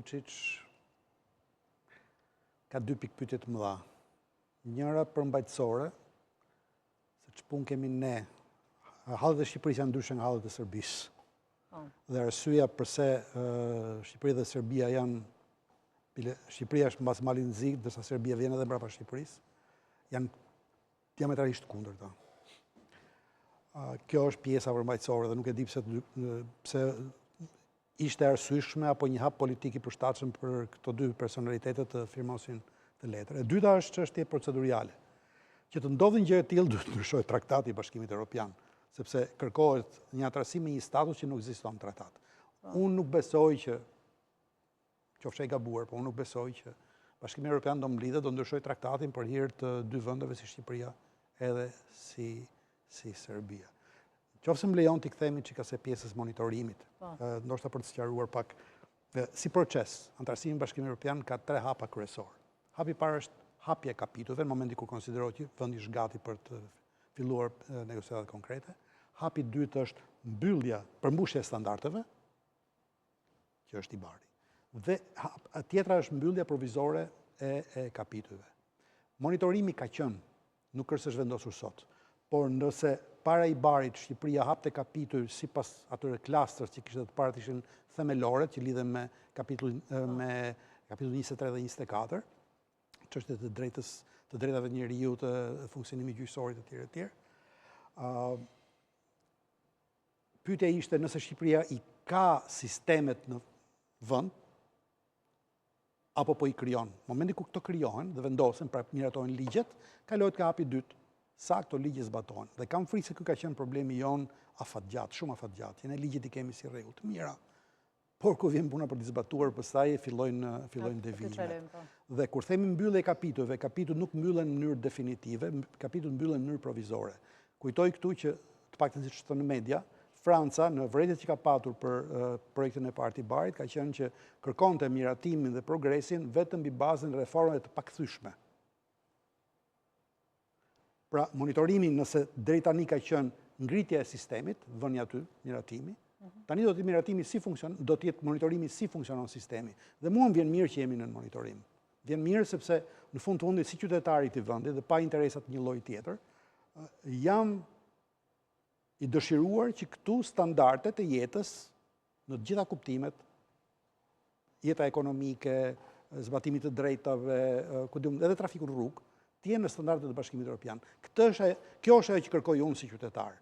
Vuçiç ka dy pikëpyetje të mëdha. Njëra përmbajtësore, se ç'punë kemi ne, hallet e Shqipërisë janë ndryshe nga hallet e Serbisë. Po. Dhe arsyeja përse Shqipëria dhe Serbia janë Shqipëria është mbas Malit të Zi, ndërsa Serbia vjen edhe mbrapa Shqipërisë, janë diametralisht të kundërta. Kjo është pjesa përmbajtësore dhe nuk e di pse pse ishte e arsyeshme apo një hap politik i përshtatshëm për këto dy personalitete të firmosin këtë letër. E dyta është çështje proceduriale. Që të ndodhë një gjë e tillë duhet të ndryshojë traktati i Bashkimit Evropian, sepse kërkohet një anëtarësim me një status që nuk ekziston në traktat. Po. Unë nuk besoj që qofsha i gabuar, po unë nuk besoj që Bashkimi Evropian do mblidhet, do ndryshojë traktatin për hir të dy vendeve si Shqipëria edhe si si Serbia. Qoftë se më lejon t'i kthehemi çik asaj pjesës monitorimit, po. ndoshta për të sqaruar pak si proces, anëtarësimi në Bashkimin Evropian ka tre hapa kryesorë. Hapi i parë është hapja e kapitujve në momentin kur konsiderohet që vendi është gati për të filluar negociatat konkrete. Hapi i dytë është mbyllja, përmbushja e standardeve, që është IBAR-i. Dhe tjetra është mbyllja provizore e, e kapitujve. Monitorimi ka qenë, nuk është se është vendosur sot, por nëse para IBAR-it Shqipëria hapte kapituj sipas atyre clusters që kishte të parat ishin themeloret që lidhen me kapitullin po. me kapitullin 23 dhe 24, çështjet e drejtës, të drejtave të njeriut, funksionimi i gjyqësorit etj etj. Ë Pyetja ishte nëse Shqipëria i ka sistemet në vend apo po i krijon. Momentin kur këto krijohen dhe vendosen, pra miratohen ligjet, kalohet ka hapi i dytë, sa këto ligje zbatohen. Dhe kam frikë se ky ka qenë problemi jonë afatgjatë, shumë afatgjatë. Që ne ligjet i kemi si rregull të mira, Por kur vjen puna për t'i zbatuar, pastaj fillojnë fillojnë devijimet. Po. Dhe kur themi mbyllje e kapitujve, kapitujt nuk mbyllen në mënyrë definitive, kapitujt mbyllen në mënyrë provizore. Kujtoj këtu që të paktën siç thonë në media, Franca në vërejtjet që ka patur për projektin e parë të IBAR-it ka qenë që kërkonte miratimin dhe progresin vetëm mbi bazën e reformave të pakthyeshme. Pra, monitorimi nëse deri tani ka qenë ngritja e sistemit, vënia aty, miratimi, mhm. tani do të jetë miratimi si funksion, do të jetë monitorimi si funksionon sistemi. Dhe mua më vjen mirë që jemi në monitorim. Vjen mirë sepse në fund të fundit si qytetar i këtij vendi dhe pa interesat një lloj tjetër, jam i dëshiruar që këtu standardet e jetës në të gjitha kuptimet, jeta ekonomike, zbatimi i të drejtave, ku di unë, edhe trafiku në rrugë, të jenë në standardet e Bashkimit Evropian. Këtë është kjo është ajo që kërkoj unë si qytetar.